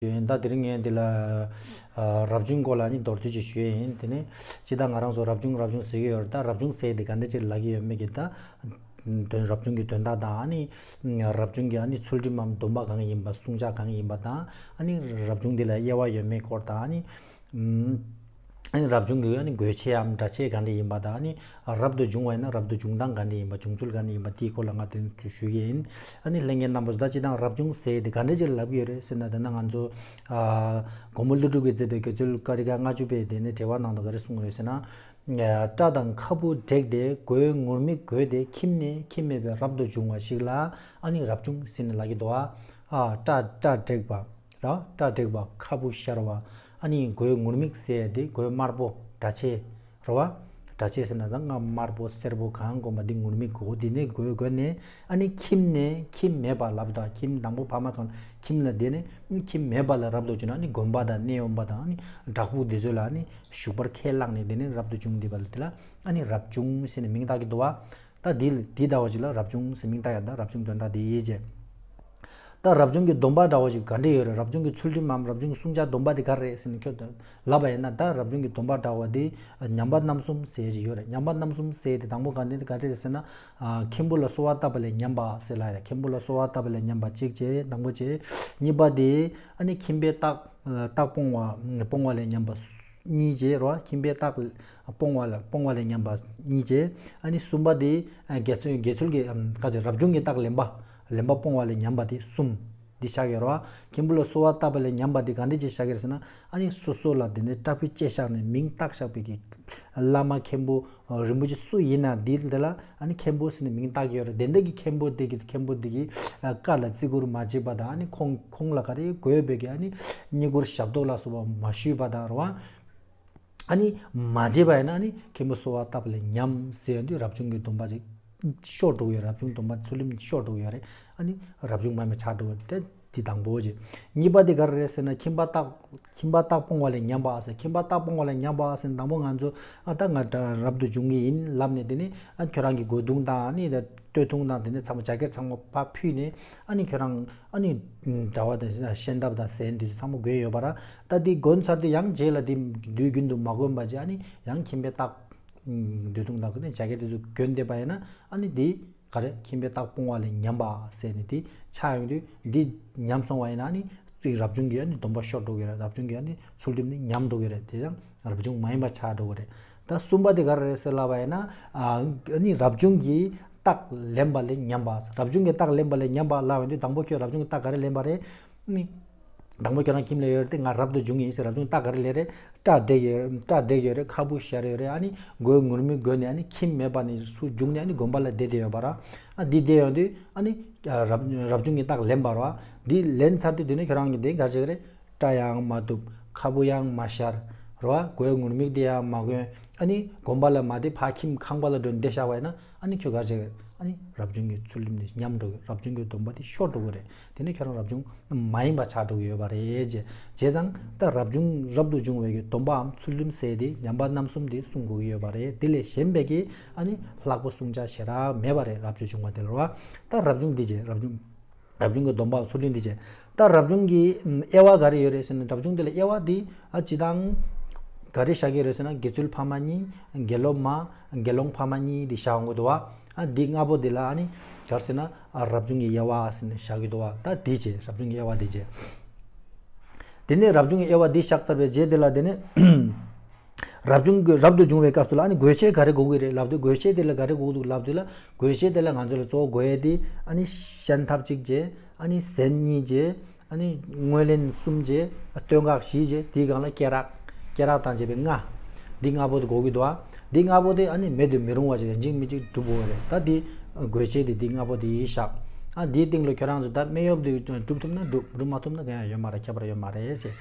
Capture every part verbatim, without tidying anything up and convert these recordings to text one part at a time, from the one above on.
ཡིན། ད་དེ་རིང་ངས་འདི་ལ་ཨ་རབ་བྱུང་སྐོར་ལ་ནི་མདོར་བསྡུས་ཅིག་ཞུ་ཡས་ཡིན། དེ་ནས་སྤྱིར་བཏང་ང་རང་ཚོ་རབ་བྱུང་རབ་བྱུང་ཟེར་གྱི་ཡོད་རེད། ད་རབ་བྱུང་ཟེར་དེ་ག་འདྲ་ཅིག་ལབ་ཀྱི་ཡོད་མེད་ཀྱི་ད་དོན་རབ་བྱུང་གི་དོན་དག་དང་ཨ་ནི་རབ་བྱུང་གི་ཨ་ནི་ཚུལ་ཁྲིམས་སྡོམ་པ་གང་ཡིན་པ་བསྲུང་བྱ་གང་ཡིན་པ་དང་ཨ་ནི་རབ་བྱུང་འདི་ལ་དབྱེ་བ་ཡོད་མེད་སྐོར་དང་ཨ་ནི། ཨ་ནི་རབ་བྱུང་གི་ཨ་ནི་དགོས་ཆེའམ་འདྲ་ཆེ་ག་འདྲ་ཡིན་པ་དང་ཨ་ནི་རབ་ཏུ་བྱུང་བ་ཡིན་ན་རབ་ཏུ་བྱུང་སྟངས་ག་འདྲ་ཡིན་པ་བྱུང་ཚུལ་ག་འདྲ་ཡིན་པ་དེའི་སྐོར་ལ་ང་དེ་རིང་ཞུ་གི་ཡིན། ཨ་ནི་ལྷན་རྒྱས་རྣམ་པ་ཚོ་ད་སྤྱིར་བཏང་རབ་བྱུང་ཟེར་དེ་ག་འདྲ་ཅིག་ལབ་ཀྱི་ཡོད་རེད་ཟེར་ན་དེ་ན་ང་ཚོ་ཨ་དགོང་མོ་ཀླུ་སྒྲུབ་ཀྱིས་མཛད་པའི་དགེ་ཚུལ་ཀ་རི་ཀ་ལྔ་བཅུ་པའི་དེ་ནས་འགྲེལ་པ་ནང་དུ་ག་རེ་གསུངས་རེད་ཟེར་ན། སྐྲ་དང་ཁ་སྤུ་བྲེགས་ཏེ་མགོའི་ངུར་སྨྲིག་བགོས་ཏེ་ཁྱིམ་ནས་ཁྱིམ་མེད་པའི་རབ་ཏུ་བྱུང་བ་ཞིག་ལ་ཨ་ནི་རབ་བྱུང་ཟེར་ནས་ལབ་ཀྱི་འདུག་ཨ། སྐྲ་སྐྲ་བྲེགས་པ། ར། སྐྲ་བྲེགས་པ། ཁ་སྤུ་ཤར་བ། ཨ་ནི་མགོའི་ངུར་སྨྲིག་ཟེར་ཡ་དེ་མགོའི་དམར་པོ་འདྲ་ཆེ་རེད་བ། འདྲ་ཆེ་ཟེར་ན་ཚང་ང་དམར་པོ་སེར་པོ་གང་དགོས་མ་དེ་ངུར་སྨྲིག་གོ་དེ་ནས་མགོའི་མགོ་ནས་ཨ་ནི་ཁྱིམ་ནས་ཁྱིམ་མེད་པ་ལབ་དང་ཁྱིམ་དང་པོ་ཕ་མ་གང་ཁྱིམ་ལ་བསྡད་ནས་ཁྱིམ་མེད་པ་ལ་རབ་ཏུ་བྱུང་ན་ཨ་ནི་དགོན་པ་དང་གནས་དབེན་པ་དང་ཨ་ནི་བྲག་ཕུག་དེ་ཚོ་ལ་ཨ་ནི་བཞུགས་པར་ཁས་བླངས་ནས་དེ་ནས་རབ་ཏུ་བྱུང་བསྡད་པ་ལ་དེ་ལ་ཨ་ནི་རབ་བྱུང་ཟེར་ནས་མིང་བཏགས་ཀྱི་འདུག་བ། ད་འདི་འདི་ལྟ་བ་ཅིག་ལ་རབ་བྱུང་ཟེར་མིང་བཏགས་ཡ་ད་རབ་བྱུང་དོན་དག་འདི་ཡིན་ཅེ། ད་རབ་བྱུང་གི་སྡོམ་པ་འདྲ་བོ་ཞིག་ག་འདྲ་ཡོད་རེད། རབ་བྱུང་གི་ཚུལ་ཁྲིམས་མམ་རབ་བྱུང་གི་བསྲུང་བྱ་སྡོམ་པ་དེ་ག་རེ་རེད་ཟེར་ནས་ཁྱོད་ལབ་པ་ཡིན་ན་ད་རབ་བྱུང་གི་སྡོམ་པ་འདྲ་བོ་དེ་ཉམས་པ་རྣམ་གསུམ་ཟེར་ཞིག་ཡོད་རེད། ཉམས་པ་རྣམ་གསུམ་ཟེར་དེ་དང་པོ་ག་འདི་ག་རེ་རེད་ཟེར་ན། མཁན་པོ་ལ་གསོལ་བ་བཏབ་པ་ལས་ཉམས་པ་ཟེར་ལ་རེད། མཁན་པོ་ལ་གསོལ་བ་བཏབ་པ་ལས་ཉམས་པ་གཅིག་བྱས་དང་པོ་བྱས། གཉིས་པ་དེ་ཨ་ནི་ཁྱིམ་པའི་རྟགས་རྟགས་སྤོང་བ་སྤོང་བ་ལས་ཉམས་པ་གཉིས་བྱས་རོ། ཁྱིམ་པའི་རྟགས་སྤོང་བ་ལ་སྤོང་བ་ལས་ཉམས་པ་གཉིས་བྱས། ཨ་ནི་གསུམ་པ་དེ་དགེ་ཚུལ་དགེ་ཚུལ་གྱི་ག་ཚོད་རབ་བྱུང་གི་རྟགས་ལེན་པ་ལེན་པ་སྤོང་བ་ལས་ཉམས་པ་དེ་གསུམ། འདི་བཞག་ཡོད་རེད་བ། མཁན་པོ་ལ་གསོལ་བ་བཏབ་པ་ལས་ཉམས་པ་འདི་ག་འདྲ་ཅིག་བཞག་གི་རེད་ཟེར་ན། ཨ་ནི་སོ་སོ་ལ་དེ་ནས་སྐྲ་ཕུད་བཅད་བཞག་ནས་མིང་བཏགས་བཞག་པའི་གི་བླ་མ་མཁན་པོ་རིན་པོ་ཆེ་སུ་ཡིན་ན་འདི་འདི་ལ་ཨ་ནི་མཁན་པོ་ཟེར་ནས་མིང་བཏགས་ཀྱི་ཡོད་རེད། དེ་འདྲ་གི་མཁན་པོ་འདི་གི་མཁན་པོ་འདི་གི་བཀའ་ལ་བརྩི་བཀུར་མ་བྱེད་པ་དང་ཨ་ནི་ཁོང་ཁོང་ལ་ག་རེ་དགོས་པའི་གི་ཨ་ནི་བསྙེན་བཀུར་ཞབས་ཏོག་ལ་སོགས་པ་མ་ཞུས་པ་དང་རེད་བ། ཨ་ནི་མ་བརྗེད་པ་ཡིན་ན་ཨ་ནི་མཁན་པོ་གསོལ་བ་བཏབ་པ་ལས་ཉམས་ཟེར་ཡོང་དུས་རབ་བྱུང་གི་སྡོམ་པ་ཅིག་ཤོར་འགྲོ་གི་ཡོད་རེད། རབ་བྱུང་སྡོམ་པ་ཚུལ་ཁྲིམས་ཤོར་འགྲོ་གི་ཡོད་རེད། ཨ་ནི་རབ་བྱུང་མ་ཡིན་པ་ཆགས་འགྲོ་གི་ཡོད་རེད་དེ་དེ་དང་པོ་ཅིག་གཉིས་པ་དེ་ག་རེ་རེད་ཟེར་ན་ཁྱིམ་པ་རྟགས་ཁྱིམ་པ་རྟགས་སྤོང་བ་ལས་ཉམས་པ་ཟེར། ཁྱིམ་པ་རྟགས་སྤོང་བ་ལས་ཉམས་པ་ཟེར་དང་པོ་ང་ཚོ་ཨ་ད་ང་རབ་ཏུ་བྱུང་གི་ཡིན་ལབ་ནས་དེ་ནི་ཨ་ཁྱོད་རང་གི་གོས་ཐུང་དང་ཨ་ནི་སྟོད་ཐུང་དང་དེ་ནི་ཚང་མ་ཇ་ཀེཊ་ཚང་མ་ཕར་ཕུད་ནས་ཨ་ནི་ཁྱོད་རང་ཨ་ནི་གྲྭ་པ་དང་ཤེས་ལྡན་པ་དང་ཟས་འདི་ཚོ་ཚང་མ་གོན་ཡོད་པ་ར། ད་འདི་གོན་ཚར་དུས་ཡང་རྗེས་ལ་འདི་དུས་རྒྱུན་དུ་མ་གོན་པ་བྱས་ཨ་ནི་ཡང་ཁྱིམ་པའི་རྟགས་འདོད་ཐུང་དང་གོ་ནས་ཇ་ཀེ་དེ་ཚོ་གྱོན་བསྡད་པ་ཡིན་ན་ཨ་ནི་འདི་ག་རེ་ཁྱིམ་པའི་རྟགས་སྤོང་བ་ལས་ཉམས་པ་ཟེར་ནས་འདི་ཆགས་ཡོང་དུས་འདི་ཉམས་སོང་བ་ཡིན་ན་ཨ་ནི་རབ་བྱུང་གི་ཨ་ནི་སྡོམ་པ་ཤོར་འགྲོ་གི་རེད། རབ་བྱུང་གི་ཨ་ནི་ཚུལ་ཁྲིམས་ནི་ཉམས་འགྲོ་གི་རེད། དེ་ཡང་རབ་བྱུང་མ་ཡིན་པ་ཆགས་འགྲོ་གི་རེད། ད་གསུམ་པ་དེ་ག་རེ་རེད་ཟེར་ལབ་པ་ཡིན་ན་ཨ་ནི་རབ་བྱུང་གི་རྟགས་ལེན་པ་ལས་ཉམས་པ། རབ་བྱུང་གི་རྟགས་ལེན་པ་ལས་ཉམས་པ་ལབ་ཡོང་དུས་དང་པོ་ཁྱོད་རབ་བྱུང་གི་རྟགས་ག་རེ་ལེན་པ་རེད། ནི། དང་པོ་ཁྱོད་རང་ཁྱིམ་ལ་ཡོད་རེད་དེ་ང་རབ་ཏུ་བྱུང་ཡིན་ཟེར་རབ་བྱུང་རྟགས་ག་རེ་ལེན་རེད། སྐྲ་བྲེགས་ཡོད་རེད། སྐྲ་བྲེགས་ཡོད་རེད། ཁ་སྤུ་ཤར་ཡོད་རེད། ཨ་ནི་མགོའི་ངུར་སྨྲིག་བགོས་ནས་ཨ་ནི་ཁྱིམ་མེད་པ་ནས་སུ་བྱུང་ནས་ཨ་ནི་དགོན་པ་ལ་བསྡད་བསྡད་ཡོད་པ་ར། ཨ་འདི་བསྡད་ཡོང་དུས་ཨ་ནི་རབ་རབ་བྱུང་གི་རྟགས་ལེན་པ་ར། འདི་ལེན་ཚར་དུས་དེ་ནས་ཁྱོད་རང་གི་དེ་ག་རེ་བྱེད་ཀྱི་རེད། སྐྲ་ཡང་མ་གཏུབ། ཁ་སྤུ་ཡང་མ་ཤར། རེད་བ། མགོའི་ངུར་སྨྲིག་དེ་ཡང་མ་གོན། ཨ་ནི་དགོན་པ་ལ་མ་བསྡད་ཕར་ཁྱིམ་ཁང་པ་ལ་འགྲོ་བསྡད་བཞག་པ་ཡིན་ན་ཨ་ནི་ཁྱོད་ག་རེ་བྱེད་ཀྱི་རེད། ཨ་ནི་རབ་བྱུང་གི་ཚུལ་ཁྲིམས་དེ་ཉམས་འགྲོ་གི། རབ་བྱུང་གི་སྡོམ་པ་དེ་ཤོར་འགྲོ་གི་རེད། དེ་ནི་ཁྱོད་རང་རབ་བྱུང་མ་ཡིན་པ་ཆགས་འགྲོ་གི་ཡོད་པ་རེད་ཅེས། བྱས་ཙང་ད་རབ་བྱུང་རབ་ཏུ་བྱུང་བའི་གི་སྡོམ་པའམ་ཚུལ་ཁྲིམས་ཟེར་དེ་ཉམས་པ་རྣམ་གསུམ་དེ་བསྲུང་དགོས་ཀྱི་ཡོད་པ་རེད། དེ་ལས་གཞན་པའི་གི་ཨ་ནི་ལྷག་པ་བསྲུང་བྱ་ཞེ་དྲག་མེད་པ་རེད། རབ་ཏུ་བྱུང་བ་དེ་ལ་རེད་བ། ད་རབ་བྱུང་འདི་བྱས་རབ་བྱུང་། རབ་བྱུང་གི་སྡོམ་པ་ཚུལ་ཁྲིམས་འདི་བྱས། ད་རབ་བྱུང་གི་དབྱེ་བ་ག་རེ་ཡོད་རེད་ཟེར་ན་རབ་བྱུང་འདི་ལ་དབྱེ་བ་འདི་ཨ་སྤྱིར་བཏང་ག་རེ་བཞག་གི་རེད་ཟེར་ན་དགེ་ཚུལ་ཕ་མ་གཉིས། དགེ་སློབ་མ། དགེ་སློང་ཕ་མ་གཉིས་འདི་བཞག་ཡོང་གི་འདུག་བ། ཨ་འདི་ལྔ་པོ་འདི་ལ་ཨ་ནི་ག་རེ་ཟེར་ན་ཨ་རབ་བྱུང་གི་དབྱེ་བ་ཟེར་ནས་བཞག་གི་འདུག་བ། ད་འདི་བྱས་རབ་བྱུང་གི་དབྱེ་བ་འདི་བྱས། དེ་ནས་རབ་བྱུང་གི་དབྱེ་བ་འདི་བཞག་ཚར་བའི་རྗེས་དེ་ལ་དེ་ནས། རབ་བྱུང་གི་རབ་ཏུ་བྱུང་བའི་སྐབས་སུ་ལ་ཨ་ནི་དགོས་ཆེད་ག་རེ་དགོས་ཀྱི་རེད་ལབ་དུས་དགོས་ཆེད་དེ་ལ་ག་རེ་དགོས་འདུག་ལབ་དུས་ལ་དགོས་ཆེད་དེ་ལ་ང་ཚོ་ལ་གཙོ་བོ་དགོས་ཡས་དེ་ཨ་ནི་ཤམ་ཐབས་གཅིག་བྱས། ཨ་ནི་ཟན་གཉིས་བྱས། ཨ་ནི་རྔོག་ལན་གསུམ་བྱས། སྟོད་འགག་བཞི་བྱས། དེའི་སྒང་ལ་སྐེ་རགས། སྐེ་རགས་དང་བཅས་པའི་ལྔ། འདི་ལྔ་པོ་དེ་དགོས་ཀྱི་འདུག་ཨ། འདི་ལྔ་པོ་དེ་ཨ་ནི་མེད་དུ་མི་རུང་བ་ཞིག་ཡིན་གཅིག་མིན་གཅིག་སྒྲུབ་དགོས་རེད། ད་འདི་དགོས་ཆེད་དེ་འདི་ལྔ་པོ་དེ་བཞག་ཨ་འདིའི་སྟེང་ལ་ཁྱོད་རང་ཚོ་ད་སྨན་གཡོག་དེ་སྒྲུབ་ཐུབ་ན་སྒྲུབ། སྒྲུབ་མ་ཐུབ་ན་གང་ཡང་ཡོད་མ་རེད། ཁྱད་པར་ཡོད་མ་རེད་ཟེར།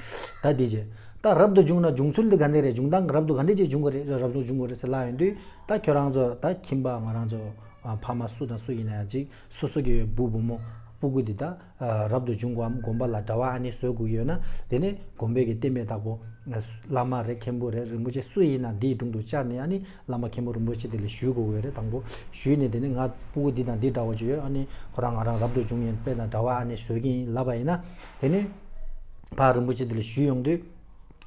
ད་འདི་བྱས། ད་རབ་ཏུ་བྱུང་ན་བྱུང་ཚུལ་འདི་ག་འདྲ་རེད། བྱུང་སྟངས་རབ་ཏུ་ག་འདྲ་ཅིག་བྱུང་གི་རེད། རབ་ཏུ་བྱུང་གི་རེད་ཟེར་ལབ་ཡོང་དུས་ད་ཁྱོད་རང་ཚོ་ད་ཁྱིམ་པ་ང་རང་ཚོ་ཨ་ཕ་མ་སུ་དང་སུ་ཡིན་ན་ཡང་ཅིག་སོ་སོ་གི་བུ་བུ་མོ་སྤུ་གུ་འདི་ད་ཨ་རབ་ཏུ་བྱུང་དགོས་འམ་དགོན་པ་ལ་གྲྭ་པ་ཨ་ནི་བཟོ་དགོས་ཀྱི་ཡོད་ན་དེ་ནས་དགོན་པའི་གི་བསྟན་པའི་བདག་པོ་བླ་མ་རེད། མཁན་པོ་རེད། རིན་པོ་ཆེ་སུ་ཡིན་ན་འདིའི་དྲུང་དུ་བཅར་ནས་ཨ་ནི་བླ་མ་མཁན་པོ་རིན་པོ་ཆེ་དེ་ལ་ཞུ་དགོས་ཀྱི་ཡོད་རེད། དང་པོ་ཞུས་ནས་དེ་ནས་ང་སྤུ་གུ་འདི་དང་འདི་འདྲ་བོ་ཅིག་ཡོད། ཨ་ནི་ཁོ་རང་ང་རང་རབ་ཏུ་བྱུང་ཡིན། དཔེར་ན་གྲྭ་པ་ཨ་ནི་བཟོ་གི་ཡིན་ལབ་པ་ཡིན་ན་དེ་ནས། ཕར་རིན་པོ་ཆེ་དེ་ལ་ཞུས་ཡོང་དུས།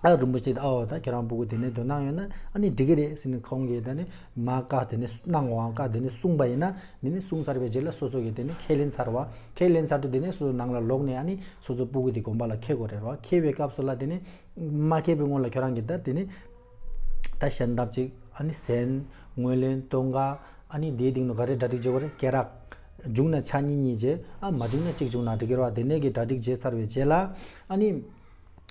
ཨ་རིན་པོ་ཆེ་དེ་ཨ་འོ་ད་ཁྱོད་རང་སྤུ་གུ་དེ་ནས་དོ་སྣང་ཡོད་ན་ཨ་ནི་འགྲིག་གི་རེད་ཟེར་ནས་ཁོང་གིས་ད་ནི་མ་བཀའ་དེ་ནས་གནང་བའང་བཀའ་དེ་ནས་གསུངས་པ་ཡིན་ན་དེ་ནས་གསུངས་ཚར་བའི་རྗེས་ལ་སོ་སོ་གིས་དེ་ནས་ཁས་ལེན་ཚར་བ། ཁས་ལེན་ཚར་དུས་དེ་ནས་སོ་སོ་ནང་ལ་ལོག་ནས་ཨ་ནི་སོ་སོ་སྤུ་གུ་དེ་དགོན་པ་ལ་འཁྱེར་དགོས་རེད་བ། འཁྱེར་བའི་སྐབས་སུ་ལ་དེ་ནས་མ་འཁྱེར་བའི་སྔོན་ལ་ཁྱོད་རང་གིས་ད་དེ་ནས་ད་ཞལ་འདེབས་ཅིག་ཨ་ནི་ཟན་སྔོན་ལེན་སྟོན་ཀ་ཨ་ནི་དེའི་སྟེང་དུ་ག་རེ་གྲ་སྒྲིག་བྱེད་དགོས་རེད། སྐེ་རགས། བྱུང་ན་ཆ་གཉིས་གཉིས་བྱས། ཨ་མ་བྱུང་ན་གཅིག་བྱུང་ན་འགྲིག་གི་རེད་བ། དེ་ནས་ཀྱི་གྲ་སྒྲིག་བྱས་ཚར་བའི་རྗེས་ལ་ཨ་ནི།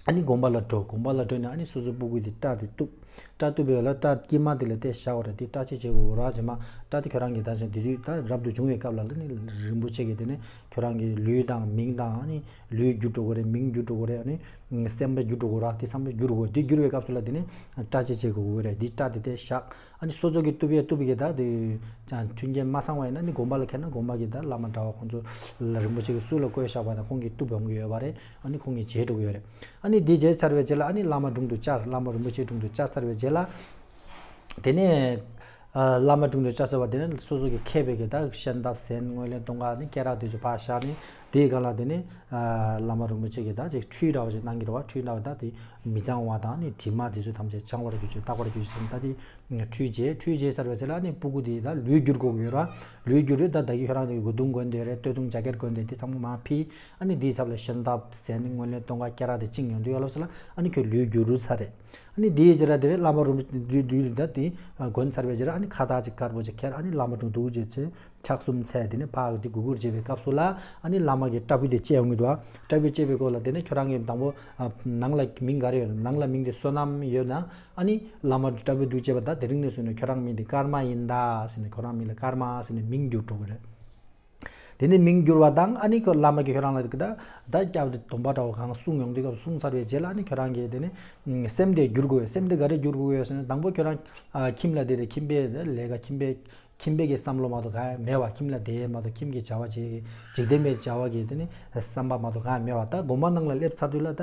ཨ་ནི་དགོན་པ་ལ་འགྲོ། དགོན་པ་ལ་འགྲོ་ནས་ཨ་ནི་སོ་སོ་སྤུ་གུ་དེ་སྐྲ་དེ་གཏུབ། སྐྲ་གཏུབ་པའི་ལ་སྐྲ་དཀྱིལ་མ་དེ་ལ་དེ་བཞག་པ་རེད། དེ་སྐྲ་ཕྱེད་བྱེད་དགོས་ར་བྱེད་མ། སྐྲ་དེ་ཁྱོད་རང་གིས་ད་བཞག་དེ་དུས་ད་རབ་ཏུ་བྱུང་བའི་སྐབས་ལ་ལ་ནི་རིན་པོ་ཆེ་གིས་དེ་ནི་ཁྱོད་རང་གི་ལུས་དང་མིང་དང་ཨ་ནི་ལུས་བསྒྱུར་འགྲོ་དགོས་རེད། མིང་བསྒྱུར་འགྲོ་དགོས་རེད། ཨ་ནི་སེམས་པ་བསྒྱུར་འགྲོ་དགོས་ར། དེ་བསམ་བློ་བསྒྱུར་དགོས། དེ་བསྒྱུར་བའི་སྐབས་སུ་ལ་དེ་ནི་སྐྲ་ཕྱེད་བྱེད་དགོས་རེད། དེ་སྐྲ་དེ་དེ་བཞག་ཨ་ནི་སོ་སོ་གིས་གཏུབ་ཡས་གཏུབ་ཀྱི་ད་དེ་ཅང་མཐུན་རྐྱེན་མ་ཚང་བ་ཡིན་ན་ནི་དགོན་པ་ལ་འཁྱེར་ན་དགོན་པ་གི་ད་བླ་མ་གྲྭ་བ་ཁོང་ཚོ་ལ་རིན་པོ་ཆེ་གི་སུ་ལ་བསྐོས་བཞག་པ་ན་ཁོང་གིས་གཏུབ་ཡོང་གི་ཡོད་པ་རེད། ཨ་ནི་ཁོང་གིས་བྱེད་འགྲོ་གི་ཡོད་རེད། ཨ་ནི་འདི་བྱས་ཚར་བའི་རྗེས་ལ་ཨ་ནི་བླ་མ་དྲུང་དུ་བཅར། བླ་མ་རིན་པོ་ཆེ་དྲུང་དུ་བཅར་ཚར་བའི་རྗེས་ལ། དེ་ནས་ཨ་བླ་མ་དྲུང་དུ་བཅར་ཚར་བ་དེ་ནས་སོ་སོ་གི་མཁས་པའི་གི་ད་ཤམ་ཐབས་ཟན་སྔོན་ལེན་སྟོན་ཀ་ནི་སྐེ་རགས་དེ་ཚོ་ཕར་བཞག་ནས་དེའི་སྒང་ལ་དེ་ནས་ཨ་བླ་མ་རིན་པོ་ཆེ་གི་ད་ཅིག་ཁྲུས་འདྲ་བ་ཅིག་གནང་གི་རེད་བ། ཁྲུས་འདྲ་བ་ད་དེ་མི་འཆང་བ་དང་ནི་དྲི་མ་དེ་ཚོ་ཐམས་ཅད་འཆང་བར་གྱུར་ཅིག་དག་པར་གྱུར་ཅིག་ཟེར་ནས་ད་དེ། ཁྲུས་བྱས། ཁྲུས་བྱས་ཚར་བའི་ཚེ་ལ་ཨ་ནི་སྤུ་གུ་དེ་ད་ལུས་བསྒྱུར་དགོས་ཀྱི་ཡོད་ར། ལུས་བསྒྱུར་དུས་ད་ད་གི་ཁྱོད་རང་གི་སྒོ་གདུང་གོན་དེ་རེད། སྟོད་ཐུང་ཇ་ཀེར་གོན་དེ་དེ་ཚང་མ་མར་ཕུད། ཨ་ནི་དེའི་ཚབ་ལ་ཤམ་ཐབས་ཟན་སྔོན་ལེན་སྟོན་ཀ་སྐེ་རགས་དེ་བཅིངས་ཡོང་དུས་ཡོད་ལབ་ཟེར་ལ་ཨ་ནི་ཁྱོད་ལུས་བསྒྱུར་རུ་ཚར་རེད། ཨ་ནི་དེའི་རྗེས་ལ་དེ་རེད་བླ་མ་རུ་ལུས་ལུས་ལུས་ད་དེ་གོན་ཚར་བའི་རྗེས་ལ་ཨ་ནི་ཁ་བཏགས་ཅིག་དཀར་པོ་ཅིག་ཁྱེར། ཨ་ནི་བླ་མ་དྲུང་དུ་བྱས་ཚེ་ཕྱག་གསུམ་འཚལ། དེ་ནས་ཕར་དེ་གུ་གུར་བྱེད་པའི་སྐབས་སུ་ལ་ཨ་ནི་བླ་མ་གི་སྐྲ་ཕུད་དེ་བཅད་ཡོང་གི་འདུག་ཨ། སྐྲ་ཕུད་བཅད་པའི་སྐོར་ལ་དེ་ནས་ཁྱོད་རང་གི་དང་པོ་ནང་ལ་མིང་ག་རེ་ཡོད། ནང་ལ་མིང་དེ་བསོད་ནམས་ཡོད་ན། ཨ་ནི་བླ་མ་སྐྲ་ཕུད་འདུག་བྱས་པ་ད་དེ་རིང་ནས་བཟུང་ནས་ཁྱོད་རང་མིང་དེ་ཀརྨ་ཡིན་ད་ཟེར་ནས་ཁྱོད་རང་མིང་ལ་ཀརྨ་ཟེར་ནས་མིང་བསྒྱུར་འགྲོ་གི་རེད། དེ་ནས་མིང་བསྒྱུར་བ་དང་ཨ་ནི་ཁོ་བླ་མ་གིས་ཁྱོད་རང་ལ་ད་ད་སྐྱབས་དེ་སྡོམ་པ་འདྲ་བོ་གང་གསུང་ཡོང་དུས་སྐབས་གསུང་ཚར་བའི་རྗེས་ལ་ཨ་ནི་ཁྱོད་རང་གིས་དེ་ནས་སེམས་དེ་བསྒྱུར་དགོས། སེམས་དེ་ག་རེ་བསྒྱུར་དགོས་ཡོད་ཟེར་ན་དང་པོ་ཁྱོད་རང་ཁྱིམ་ལ་དེ་རེད། ཁྱིམ་པའི་ལས་ཀ་ཁྱིམ་པའི་ཁྱིམ་པའི་གི་བསམ་བློ་མ་གཏོགས་གང་ཡང་མེད་པ། ཁྱིམ་ལ་དེ་མ་གཏོགས་ཁྱིམ་གྱི་བྱ་བ་བྱེད་ཀྱི་འཇིག་རྟེན་པའི་བྱ་བ་གི་དེ་ནི་བསམ་པ་མ་གཏོགས་གང་ཡང་མེད་པ། ད་དགོན་པ་ནང་ལ་སླེབས་ཚར་དུས་ལ་ད་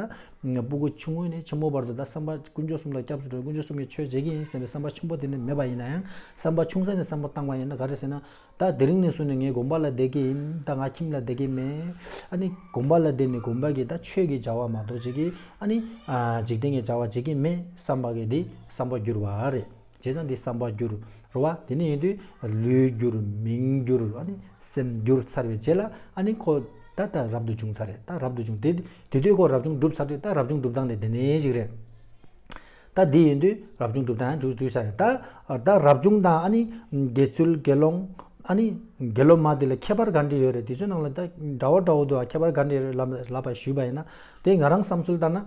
སྤུ་གུ་ཆུང་ངུ་ནས་ཆེན་པོ་བར་དུ་ད་བསམ་པ་དཀོན་མཆོག་གསུམ་ལ་སྐྱབས་སུ་འགྲོ། དཀོན་མཆོག་གསུམ་གྱི་ཆོས་བྱེད་ཀྱི་ཡིན་ཟེར་བའི་བསམ་པ་ཆེན་པོ་དེ་ནི་མེད་པ་ཡིན་ན་ཡང་བསམ་པ་ཆུང་ས་ནས་བསམ་པ་བཏང་བ་ཡིན་ན་ག་རེ་ཟེར་ན་ད་དེ་རིང་ནས་བཟུང་ནས་ངས་དགོན་པ་ལ་བསྡད་ཀྱི་ཡིན། ད་ང་ཁྱིམ་ལ་བསྡད་ཀྱི་མེད། ཨ་ནི་དགོན་པ་ལ་བསྡད་ནས་དགོན་པ་གི་ད་ཆོས་ཀྱི་བྱ་བ་མ་གཏོགས་བྱེད་ཀྱི་ཨ་ནི་འཇིག་རྟེན་གྱི་བྱ་བ་བྱེད་ཀྱི་མེད་བསམ་པ་གི་དེ་བསམ་པ་བསྒྱུར་བ་རེད། བྱས་ཙང་འདི་བསམ་པ་བསྒྱུར་རེད་བ། དེ་ནས་ཡིན་དུས་ལུས་བསྒྱུར། མིང་བསྒྱུར། ཨ་ནི་སེམས་བསྒྱུར་ཚར་བའི་རྗེས་ལ་ཨ་ནི་ཁོ་ད་ད་རབ་ཏུ་བྱུང་ཚར་རེད། ད་རབ་ཏུ་བྱུང་དེ་དེ་དུས་ཁོ་རབ་བྱུང་གྲུབ་ཚར་དུས་ད་རབ་བྱུང་གྲུབ་སྟངས་དེ་དེ་ནས་ཞིག་རེད། ད་དེ་ཡིན་དུས་རབ་བྱུང་གྲུབ་སྟངས་ཡང་གྲུབ་གྲུབ་ཚར་རེད། ད་ད་རབ་བྱུང་དང་ཨ་ནི་དགེ་ཚུལ་དགེ་སློང་ཨ་ནི་དགེ་སློབ་མ་དེ་ལ་ཁྱད་པར་ག་འདྲ་ཡོད་རེད། དེ་ཚོའི་ནང་ལ་ད་འདྲ་བོ་འདྲ་བོ་འདུག་ཨ། ཁྱད་པར་ག་འདྲ་ཡོད་རེད་ལབ་ལབ་པ་ཞུས་པ་ཡིན་ན་དེ་ང་རང་བསམ་ཚུལ་ལྟར་ན།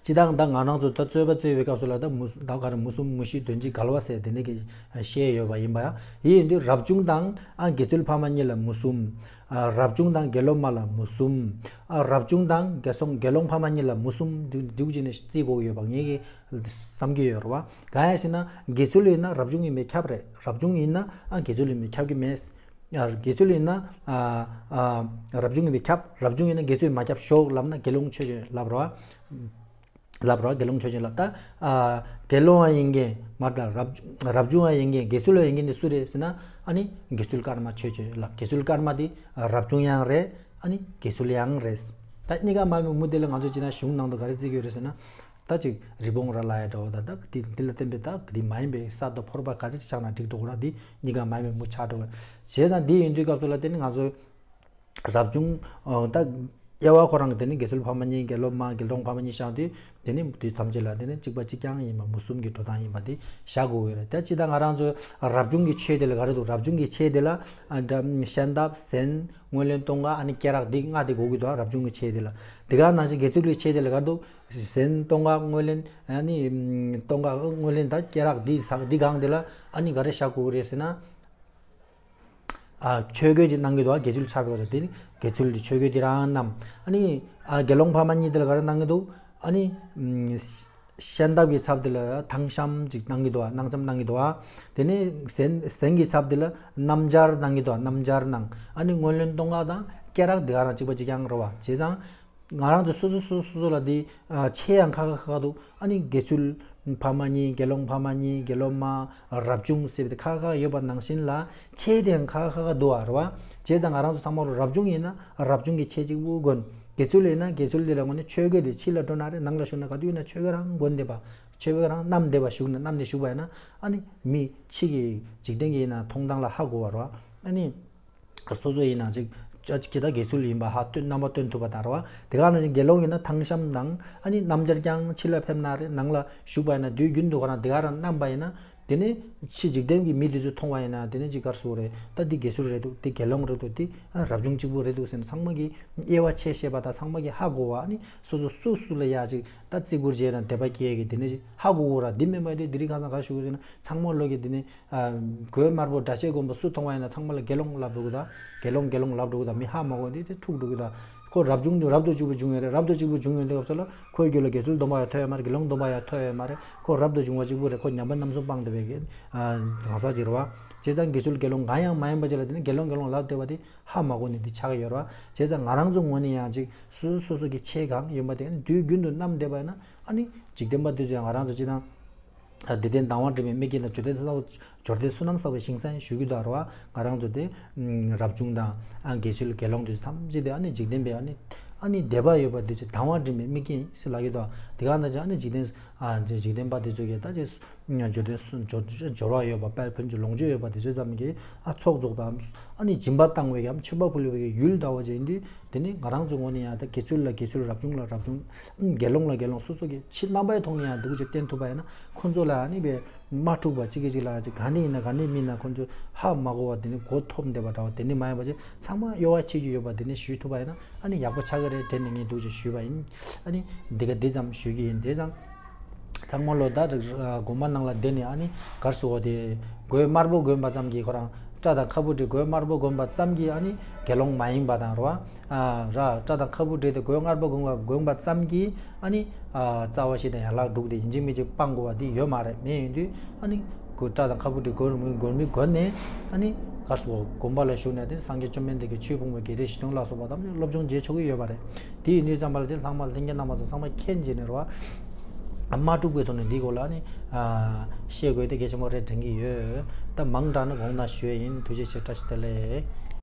སྤྱིར་བཏང་ད་ང་རང་ཚོ་ད་རྩོད་པ་རྩོད་པའི་སྐབས་སུ་ལ་ད་མུ་ད་ག་རེ་མུ་གསུམ་མུ་བཞི་དོན་བརྒྱད་འགལ་བ་ཟེར་དེ་འདྲ་གི་བཤད་ཡོད་པ་ཡིན་པ་ཡང་། དེ་ཡིན་དུས་རབ་བྱུང་དང་ཨ་དགེ་ཚུལ་ཕ་མ་གཉིས་ལ་མུ་གསུམ། ཨ་རབ་བྱུང་དང་དགེ་སློབ་མ་ལ་མུ་གསུམ། ཨ་རབ་བྱུང་དང་དགེ་སོང་དགེ་སློང་ཕ་མ་གཉིས་ལ་མུ་གསུམ་འདུག་འདུག་ཅེས་ནས་བརྩི་དགོས་ཀྱི་ཡོད་པ་ངེད་ཀྱིས་བསམ་གྱི་ཡོད་རེད་བ། གང་ཡང་ཞེ་ན་དགེ་ཚུལ་ཡིན་ན་རབ་བྱུང་ཡིན་པས་ཁྱབ་རེད། རབ་བྱུང་ཡིན་ན་ཨ་དགེ་ཚུལ་ཡིན་པས་ཁྱབ་ཀྱི་མེད། ཨ་དགེ་ཚུལ་ཡིན་ན་ཨ་ཨ་རབ་བྱུང་ཡིན་པས་ཁྱབ། རབ་བྱུང་ཡིན་ན་དགེ་ཚུལ་མ་ཁྱབ་ཞོག་ལབ་ན་དགེ་སློང་ཆོས་ཅན་ལབ་རོགས། ལབ་རོགས། དགེ་སློང་ཆོས་ཅན་ལབ། ད་ཨ་དགེ་སློང་བ་ཡིན་མཁན་མ་རེད། ད་རབ་རབ་བྱུང་བ་ཡིན་མཁན་དགེ་ཚུལ་བ་ཡིན་མཁན་དེ་སུ་རེད་ཟེར་ན་ཨ་ནི་དགེ་ཚུལ་ཀརྨ་ཆོས་ཅན་ལབ། དགེ་ཚུལ་ཀརྨ་དེ་རབ་བྱུང་ཡང་རེད། ཨ་ནི་དགེ་ཚུལ་ཡང་རེད། ད་གཉིས་ཀ་མ་མི་མུ་དེ་ལ་ང་ཚོ་སྤྱིར་ན་གཞུང་ནང་དུ་ག་རེ་བརྩི་གི་ཡོད་རེད་ཟེར་ན། ད་ཅིག་རི་བོང་རྭ་ལ་ཡ་འདྲ་བོ་དང་ད་དེ་དེ་ལ་བརྟེན་པའི་ད་དེ་མ་ཡིན་པའི་ས་དང་ཕོར་པ་ག་རེ་ཆགས་ན་འགྲིག་འགྲོ་གི་ར། དེ་གཉིས་ཀ་མ་ཡིན་པའི་མུ་ཆགས་འགྲོ་གི་ར། བྱས་ཙང་དེ་ཡིན་དུས་སྐབས་སུ་ལ་དེ་ནི་ང་ཚོ་རབ་བྱུང་ད་དབྱེ་བ་ཁོ་རང་གི་དེ་ནི་དགེ་ཚུལ་ཕ་མ་གཉིས་དགེ་སློབ་མ་དགེ་སློང་ཕ་མ་གཉིས་བཞག་དུས་དེ་ནི་དེ་ཐམས་ཅད་ལ་དེ་ནི་གཅིག་པ་གཅིག་རྐྱང་ཡིན་པ་མུ་གསུམ་གྱི་འགྲོ་སྟངས་ཡིན་པ་དེ་བཞག་དགོས་ཀྱི་རེད། ད་ཅི་ད་ང་རང་ཚོ་རབ་བྱུང་གི་ཆོས་དེ་ལ་ག་རེ་འདུག་རབ་བྱུང་གི་ཆོས་དེ་ལ་ཤམ་ཐབས་ཟན་སྔོན་ལེན་སྟོན་ཀ་ཨ་ནི་སྐེ་རགས་འདི་ལྔ་དེ་དགོས་ཀྱི་འདུག་རབ་བྱུང་གི་ཆོས་དེ་ལ། དེ་ག་ནང་བཞིན་དགེ་ཚུལ་གྱི་ཆོས་དེ་ལ་ག་རེ་འདུག་ཟན་སྟོན་ཀ་སྔོན་ལེན་ཨ་ནི་སྟོན་ཀ་སྔོན་ལེན་ད་སྐེ་རགས་འདི་ཟ་འདི་གང་དེ་ལ་ཨ་ནི་ག་རེ་བཞག་དགོས་ཀྱི་རེད་ཟེར་ན། ཨ་ཆོས་གོས་ཅིག་གནང་གི་འདུག་ཨ་དགེ་ཚུལ་ཆགས་པའི་སྐབས་སུ་དེ་ནི་དགེ་ཚུལ་དེ་ཆོས་གོས་དེ་རང་བསྣམས། ཨ་ནི་ཨ་དགེ་སློང་ཕ་མ་གཉིས་དེ་ལ་ག་རེ་གནང་གི་འདུག་ཨ་ནི་ཤམ་ཐབས་ཀྱི་ཚབ་དེ་ལ་ཐང་ཤམ་ཅིག་གནང་གི་འདུག་ཨ་སྣང་ཤམ་གནང་གི་འདུག་ཨ། དེ་ནས་ཟན་ཟན་གྱི་ཚབ་དེ་ལ་སྣམ་སྦྱར་གནང་གི་འདུག་ཨ་སྣམ་སྦྱར་གནང་། ཨ་ནི་སྔོན་ལེན་སྟོན་ཀ་དང་སྐེ་རགས་དེ་ག་རང་གཅིག་པ་གཅིག་རྐྱང་རེད་བ། བྱས་ཙང་། ང་རང་ཚོ་སོ་སོ་སོ་སོ་སོ་ལ་དེ་ཨ་ཆོས་ཡང་ཁག་ཁག་ཁག་འདུག་ཨ་ནི་དགེ་ཚུལ་ཕ་མ་གཉིས་དགེ་སློང་ཕ་མ་གཉིས་དགེ་སློབ་མ་རབ་བྱུང་ཟེར་བའི་དེ་ཁག་ཁག་ཡོད་པ་ནང་བཞིན་ལ་ཆོས་དེ་ཡང་ཁག་ཁག་འདུག་ཨ་རེད་བ། བྱས་ཙང་ང་རང་ཚོ་ཚང་མ་རུ་རབ་བྱུང་ཡིན་ན་རབ་བྱུང་གི་ཆོས་གཅིག་པུ་དགོན། དགེ་ཚུལ་ཡིན་ན་དགེ་ཚུལ་དེ་ལ་དངོས་གནས་ཆོས་གོས་དེ་ཕྱི་ལ་འགྲོ་ན་རེད། ནང་ལ་བཞུགས་ན་ག་དུས་ཡིན་ན་ཆོས་གོས་རང་གོན་བསྡད་པ། ཆོས་གོས་རང་བསྣམས་བསྡད་པ། བཞུགས་ན་བསྣམས་ནས་བཞུགས་པ་ཡིན་ན་ཨ་ནི་མི་ཕྱི་གི་འཇིག་རྟེན་གྱི་ཡིན་ན་མཐོང་སྟངས་ལ་ཧ་གོ་བ་རེད་བ། ཨ་ནི་སོ་སོ་ཡིན་ན་ཅིག་ཅ་ཅིག་ད་དགེ་ཚུལ་ཡིན་པ་ཧ་སྟོན། རྣམ་པ་སྟོན་ཐུབ་པ་དང་རེད་བ། དེ་ག་ནང་བཞིན་དགེ་སློང་ཡིན་ན་ཐང་གཤམ་དང་ཨ་ནི་སྣམ་སྦྱར་རྐྱང་ཕྱི་ལ་ཕེབས་ན་རེད། ནང་ལ་བཞུགས་པ་ཡིན་ན་དུས་རྒྱུན་དུ་ཁོ་རང་དེ་ག་རང་བསྣམས་པ་ཡིན་ན། དེ་ནས་ཕྱི་འཇིག་རྟེན་གྱི་མི་དེ་ཚོས་མཐོང་བ་ཡིན་ན་དེ་ནས་ཅིག་ག་རེ་ཟེར་དགོས་རེད། ད་འདི་དགེ་ཚུལ་རེད་འདུག་འདི་དགེ་སློང་རེད་འདུག་འདི་རབ་བྱུང་གཅིག་པུ་རེད་འདུག་ཟེར་ནས་ཚང་མ་གིས་དབྱེ་བ་ཕྱེ་ཤེས་པ་དང་ཚང་མ་གིས་ཧ་གོ་བ། ཨ་ནི་སོ་སོ་སུ་སུ་ལ་ཡ་ཅིག་ད་བརྩི་བཀུར་བྱས་དང་དད་པ་སྐྱེ་གི་དེ་ནས་ཅིག་ཧ་གོ་གོ་ར། འདི་མིན་པ་དེ་འདི་རིགས་ཁ་སང་ག་ཞུ་གི་ཟེར་ན་ཚང་མ་ལོག་གི་དེ་ནས་གོས་དམར་པོ་འདྲ་ཆས་གོན་པ་སུ་མཐོང་བ་ཡིན་ན་ཚང་མ་ལ་དགེ་སློང་ལབ་འགྲོ་གི་ད། དགེ་སློང་དགེ་སློང་ལབ་འགྲོ་གི་ད། མི་ཧ་མ་གོ་དེ་དེ་འཁྲུག་འགྲོ་གི་ད། ཁོ་རབ་བྱུང་རབ་ཏུ་བྱུང་བ་བྱུང་ཡོད་རེད། རབ་ཏུ་བྱུང་བ་བྱུང་ཡོད་དུས་སྐབས་སུ་ལ་ཁོའི་རྒྱུད་ལ་དགེ་ཚུལ་སྡོམ་པ་ཡང་ཐོབ་ཡོད་མ་རེད། དགེ་སློང་སྡོམ་པ་ཡང་ཐོབ་ཡོད་མ་རེད། ཁོ་རབ་ཏུ་བྱུང་བ་གཅིག་པུ་རེད། ཁོ་ཉམས་པ་རྣམ་གསུམ་སྤངས་བསྡད་པའི་གི་ཨ་གང་ཟག་ཅིག་རེད་བ། བྱས་ཙང་དགེ་ཚུལ་དགེ་སློང་གང་ཡང་མ་ཡིན་པ་ཅིག་ལ་དེ་ནི་དགེ་སློང་དགེ་སློང་ལབ་བསྡད་པ་དེ་ཧ་མ་གོ་ནས་འདི་ཆགས་ཀྱི་ཡོད་རེད་བ། བྱས་ཙང་ང་རང་ཚོ་ངོས་ནས་ཡང་ཅིག་སོ་སོ་སོ་སོ་གི་ཆས་གང་ཡིན་པ་དེ་དུས་རྒྱུན་དུ་བསྣམས་བསྡད་པ་ཡིན་ན་ཨ་ནི་འཇིག་རྟེན་པ་དེ་ཚོས་ང་རང་ཚོ་སྤྱིར་བཏང་། ཨ། བདེ་ལྡན་དང་བ་འདྲེས་མའི་མིག་གིས་ན་འབྱོར་ལྡན་ས་འབྱོར་ལྡན་བསོད་ནམས་བསགས་པའི་ཞིང་ས་ཡིན་ཞུ་རྒྱུ་དང་རེད་བ། ང་རང་ཚོ་དེ་རབ་བྱུང་དང་ཨ་དགེ་ཚུལ་དགེ་སློང་དེ་ཚོ་ཐམས་ཅད་དེ་ཨ་ནི་འཇིག་རྟེན་པའི་ཨ་ནི་ཨ་ནི་དད་པ་ཡོད་པ་དེ་ཚོ་དང་བ་འདྲེས་མའི་མིག་གིས་ཟེར་ལབ་ཀྱི་འདུག་དེ་ག་ནང་བཞིན་ཨ་ནི་འཇིག་རྟེན་ཨ་འཇིག་རྟེན་པ་དེ་ཚོ་གིས་ད་ཅིག་འབྱོར་ལྡན་སུ་འབྱོར་འབྱོར་བ་ཡོད་པ་དཔལ་ཕུན་ཚོགས་ལོངས་སྤྱོད་ཡོད་པ་དེ་ཚོ་ཙམ་གྱིས་ཨ་ཚོགས་རྫོགས་པའམ་ཨ་ནི་སྦྱིན་པ་བཏང་བའི་གམ་མཆོད་པ་ཕུལ་བའི་ཡུལ་འདྲ་བ་ཅིག་ཡིན་དུས། དེ་ནི་ང་རང་ཚོའི་ངོས་ནས་ཡང་ད་དགེ་ཚུལ་ལ་དགེ་ཚུལ། རབ་བྱུང་ལ་རབ་བྱུང་། དགེ་སློང་ལ་དགེ་སློང་། སོ་སོ་གི་ཕྱི་རྣམ་པའི་ཐོག་ནས་ཡང་འདུག་ཅིག་བསྟན་ཐུབ་པ་ཡིན་ན་ཁོང་ཚོ་ལ་ཨ་ནི་བས་མ་འཁྲུག་པ་གཅིག་གིས་གཅིག་ལ་ཅིག་ག་ནས་ཡིན་ན་ག་ནས་མིན་ན་ཁོང་ཚོ་ཧ་མ་གོ་བ་དེ་ནི་གོ་ཐོབ་བསྡད་པ་འདྲ་བ་དེ་ནི་མ་ཡིན་པ་ཅིག་ཚང་མ་གཡོ་བ་ཕྱེ་རྒྱུ་ཡོད་པ་དེ་ནི་ཞུས་ཐུབ་པ་ཡིན་ན་ཨ་ནི་ཡག་པོ་ཆགས་ཀྱི་རེད་དྲན་ནས་ངས་འདུག་ཅིག་ཞུས་པ་ཡིན། ཨ་ནི་འདི་ག་འདི་ཙམ་ཞུ་གི་ཡིན། དེ་ཙང་། ཚང་མ་ལོ་ཟླ་དགོན་པ་ནང་ལ་བསྡད་ནས་ཨ་ནི་གར་སོ་དེ་གོས་དམར་པོ་གོན་པ་ཙམ་གྱིས་ཁོ་རང་སྐྲ་དང་ཁ་སྤུ་བྲེགས། གོས་དམར་པོ་གོན་པ་ཙམ་གྱིས་ཨ་ནི་དགེ་སློང་མ་ཡིན་པ་དང་རེད་བ། ཨ་ར་སྐྲ་དང་ཁ་སྤུ་བྲེགས་ཏེ་གོས་དམར་པོ་གོན་པ་གོན་པ་ཙམ་གྱིས་ཨ་ནི་ཨ་རྩ་བ་ཞིག་དང་ཡན་ལག་དྲུག་དེ་ཡིན་གཅིག་མིན་གཅིག་སྤང་དགོས་པ་དེ་ཡོད་མ་རེད། མེད་ཡིན་དུས་ཨ་ནི་གོས་སྐྲ་དང་ཁ་སྤུ་བྲེགས་གོས་མི་གོན་མི་གོན་ནས་ཨ་ནི་གར་སོ་དགོན་པ་ལ་བཞུགས་ནས་དེ་སངས་རྒྱས་བཅོམ་ལྡན་འདས་ཀྱི་ཆོས་ཕུང་པོའི་དགེ་ལྡན་བཞི་སྟོང་ལ་སོགས་པ་ཐམས་ཅད་སློབ་སྦྱོང་བྱེད་ཆོག་གི་ཡོད་པ་རེད། དེ་ཡིན་དུས་ཙམ་པ་ལ་དེ་ལྷག་མ་ལྷན་རྒྱས་རྣམ་པ་ཚོ་ཚང་མ་མཁྱེན་བྱས་ནས་རེད་བ། མ་དཀྲུགས་པའི་ཐོག་ནས་འདིའི་སྐོར་ལ་ནི་ཨ་བཤད་དགོས་དེ་གལ་ཆེན་པོ་རེད་དྲན་གྱི་ཡོད། ད་མང་དྲགས་ན་དགོངས་དག་ཞུ་ཡས་ཡིན། ཐུགས་རྗེ་ཆེ། བཀྲ་ཤིས་བདེ་ལེགས།